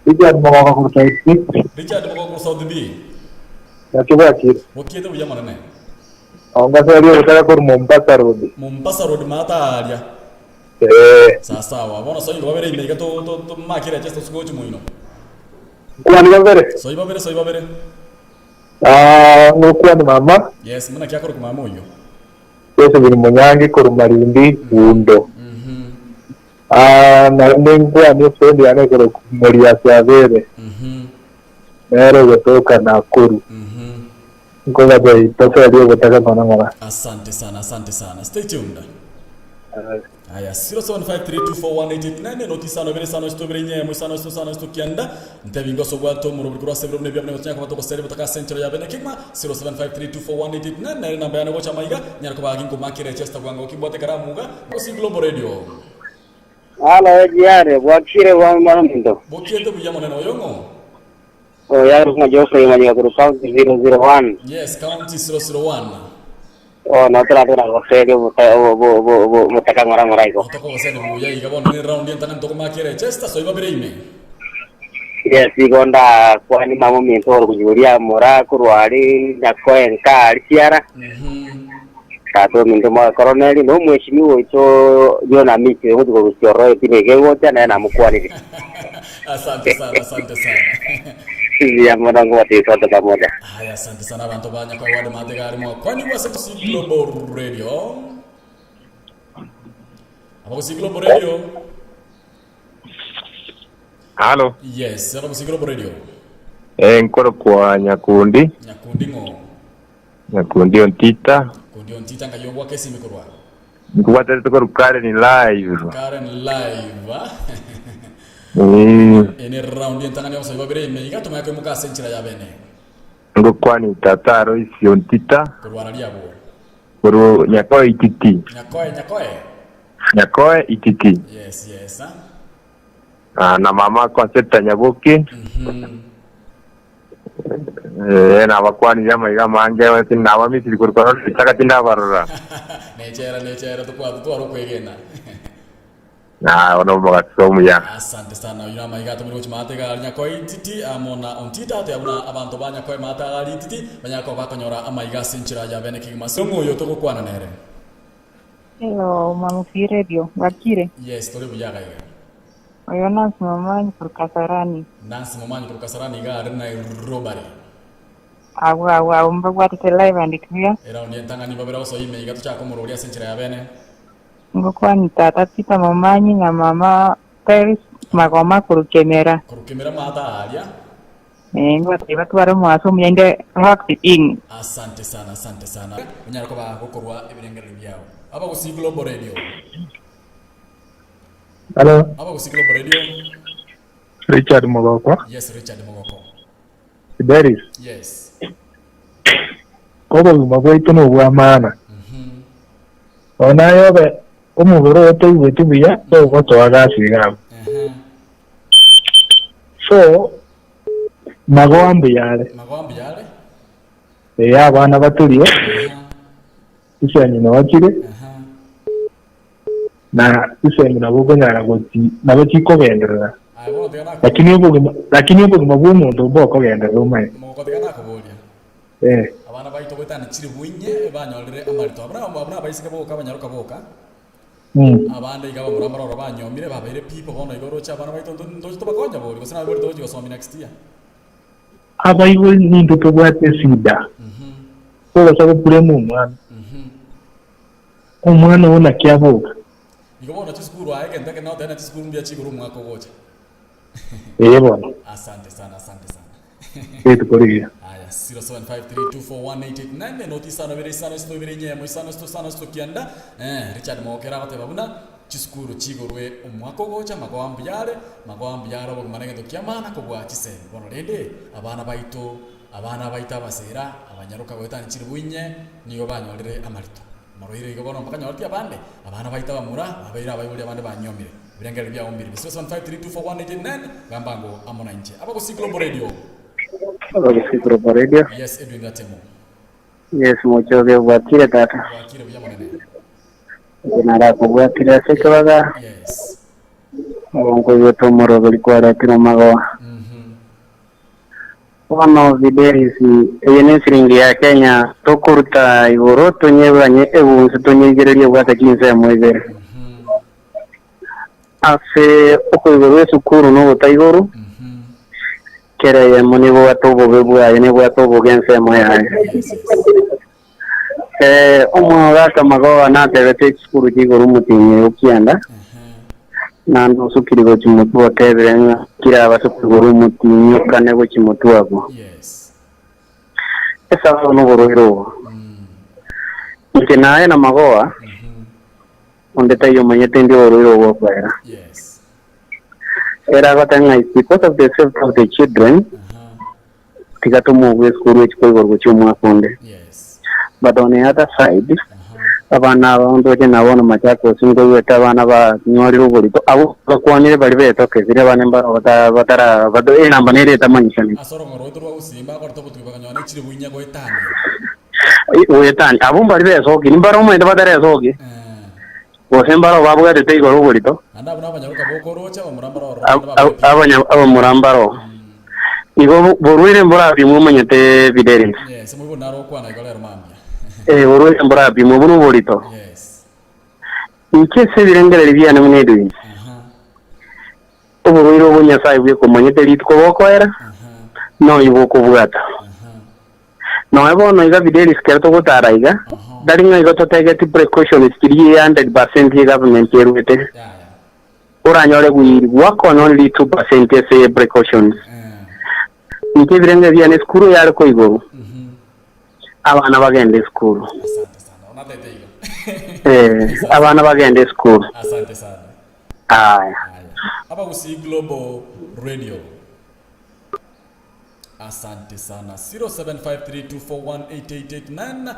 Richard Mogoko korwa South B. Richard Mogoko korwa South B. Naki bwakire? Bokiete buya monene. Ongoserie ogotaka korwa Mombasa Road. Mombasa Road maata aaria. Ee. Sawa sawa. Bono soi ingo babere ime iga to to tomake register tosuke gochia moino. Nkwani babere? Soi babere soi babere. Ah, ngokwani mama. Yes, buna ki akorokwa mama oyio? Josephine Munyangi korwa Malindi, Undo. Mhm. Ah, naende nkwanie friend yane ekorokwa Moriasi Abere. Mhm. Nere ogotoka Nakuru. Mhm. Nkobatebia toserie ogotaka ng'ora ng'ora. Asante sana, asante sana. Stay tuned. Aya 0753241889 noti isano ibere isano isito ibere inye emo isano isito isano isito kianda ntebi ngoso obwate omorobori korwa ase ebiro buna ebia buna gotonya koba togoseria botaka ase enchera ya bene kegima 0753241889 nere namba yane gocha maiga nyare koba ginkomakera Chester bwango kimbwate ekaramu iga Gusii Global Radio. Halo egiare, bwakire bwa mwana ominto. Bokiete buya monene oyo ng'o? Oyo arokwa Geoffrey Manyika korwa County 001. Yes, County 001. Oh, no toratera goseria obuta- obo- obo- obo- obo- obotaka ng'ora ng'ora igo. Otokogoseri buya iga bono ne round entang'ani tokomakera Chester soi babere ime. Yes, igo ndakwani mama ominto ore kojuria mora korwa ari nyakoe nka ari siara. Mhm. Tata ominto moe Koroneli, na omweshimiwa oito Yona Amisi oyo ogochia korusia ororo etima eke egocha, nere namokwanire. Asante sana, asante sana. Mbuya mono ngobatebia sote pamoja. Haya, asante sana abanto ba Nyakoe Ward Matega ari mwakwanigwa ase Gusii Global Radio. Abagusii Global Radio. Halo. Yes, Abagusii Global Radio. Eh, nkorokwa Nyakundi. Nyakundi ng'o? Nyakundi Ontita. Kundi Ontita nkai ogwaka esimi korwa. Nkobwaterete korwa Karen Live. Karen Live. ah. Eh, Ene round entang'ani yonsi babere ime iga tumanye koimoka ase enchera ya bene. Ngokwani tata Aloisi Ontita Korwa araria abwo. korwa Nyakoe Ititi. Nyakoe Nyakoe. Nyakoe Ititi. Yes yes. ah. Ah, na mama Concetta Nyaboke. Mhm. Eh, nabakwanirie amaiga amange, nabamisiri korwa korwa ritaka tindabarora. Nechera nechera tokwatu twara okwegena. Na ono omogati omuya. Asante sana oyio namaiga atomire gochia maate iga aria Nyakoe Ititi amo na Ontita oteba buna abanto ba Nyakoe maate iga aria Ititi banyare koba bakonyora amaiga ase enchera ya bene kegima. Ase ong'o oyo togokwana nere? Hello, Mwamusi Radio, bwakire? Yes, tore buya iga iga. Oyo Nancy Momanyi korwa Kasarani. Nancy Momanyi korwa Kasarani iga are Nairobari. Abwo abwo abwo mbabwatete live and clear. Eraundi entang'ani babere osoa ime iga tochake komororia ase enchera ya bene. Ngokwani tata Peter Momanyi na mama Peris Magoma korwa Kemera. Korwa Kemera maata aaria. Eh, ngobatebia batware omogaso omuya inde locked in. Asante sana, asante sana. Onyare koba gokorwa ebirengererio biao. Abagusii Global Radio. Hello, Abagusii Global Radio. Richard Mogoko, Yes, Richard Mogoko. Fidelis. Yes. Obogima bwaito nobw'amaana. Mhm. Bono naye obe omobere oyo toigweti buya, togotoa gasi iga abwo. Ehe. So, magoa mbuya are. Magoa mbuya are. Ee, abana baturie, Ehe. chisemi noo chire, Ehe. na chisemi nabo okonyara goti nabo chikogenderera. Aye bono tiga nakoboria. Lakini obogima lakini obogima bwa omonto mbokogenderera omanye. Mogoko tiga nakoboria. Eh. Abana baito goetania chilifu inye banyorire amarito. Abwo nabo abwo nabaiseke boka abanyaroka boka. Mm. Abande iga abamura mbaroro banyomire babeire pipo bono igo oroche abana baito nto ntoche tobakonya bori gose nabaibori togochi gosomia next year. Abaibori nintwe tobwate esida. Mhm. Togosa gokurema omwana. Mhm. Omwana oo naki aboka? Igo bono chisukuru aye egento ekero notebe na chisukuru mbuya chigoro omwaka ogocha. Ee bono. Asante sana asante sana. Rituko rigiya. Aya 0753241889 enoti isano ibere isano isito ibere inye emo isano isito isano isito kianda eh, Richard Mogokera agoteba buna chisukuru chigorwe omwaka ogocha magoa mbuya are magoa mbuya are obogima na egento kia maana kobua chisemi bono rende abana baito abana baito abasera abanyaroka goetania chilifu inye nigo banyorire amarito Amarwaire igo bono mpaka nyoreti abande, abana baito abamura babeire abaibori abande banyomire. Ebirengererio biao mbiri 0753241889 gamba ango amo nainche. Abagusii Global Radio. Abagusii Global Radio. Yes, Edwin Gatemo. Yes, mochoge bwakire tata. Bwakire buya monene. Inche narakobwatire ase ekebaga. Yes. Obo nkoigwete omoroberi kwaretire omagoa. Mhm. Bono Fidelis, eye nesiringi ya Kenya tokoruta igoro tonyebanye ebunse tonyeigererie ebwate chinsemo ibere. Ase okoigorwa esukuru na ogotaigorwa, kera eyemo nebwate obobe bwaye, nebwate obobe ensemo yaye. Eh, omogaka Magoha natebete chisukuru chiigoro omotienyi oyo okianda, naende osukire gochia motwe otebire ng'a kira abase koigora omotienyi okane gochia motwe abwo. Yes. Esababu noborwaire obo. Inche naye na Magoha, onde taiyo omanyete ndi oborwaire obo okoera. Yes. Ere agoteba ng'a it's because of the safety of the children, tiga tomoigwe esukuru echi koigorwa gochia omwaka onde. Yes. But on the other side, abana aba ndoche nabo bono Machakos nkoigwete abana banyorire oborito, abwo bakwanire baria betokesire abande mbaro bata batara bato enamba nere etamanyisaneti. Ase orong'o rwaito rwa gusii mbakorete obotuki bakanyora ne chilifu inya goetania. Goetania, abwo mbari besoki, nimbare omanyete bataresoki, Eh. gose mbaro babwatete igoro oborito, Naende abwo nabanyaroka bokorocha, abamura mbaro ororo ab- naende ab- babwepire. abanya abamura mbaro. Igo bo- borwaire mborapimwe omanyete Fidelis. Yes, omoibori naro okwana igo rero mambia. Eh, borwaire mborapimwe buna oborito. Yes. Inche ase ebirengererio biane buna Edwin, Aha. oborwaire obo Nyasae bweka omanyete rituko bokoera, Aha. noyo bokobwata. Aha. Nonya bono iga Fidelis kero togotara iga, Aha. tari ng'a igo totegeti precautions chiria 100% egovernment eruete. Yaya. Oranyore goakwana only 2% ase precautions. Eh. Inche ebirengo ebiane esukuru yare koigorwa, Mhm. abana bagende esukuru. Asante sana. Onatete igo. Eh, abana bagende esukuru. Asante sana. Aya. Aya. Abagusii Global Radio. Asante sana. 0753241889.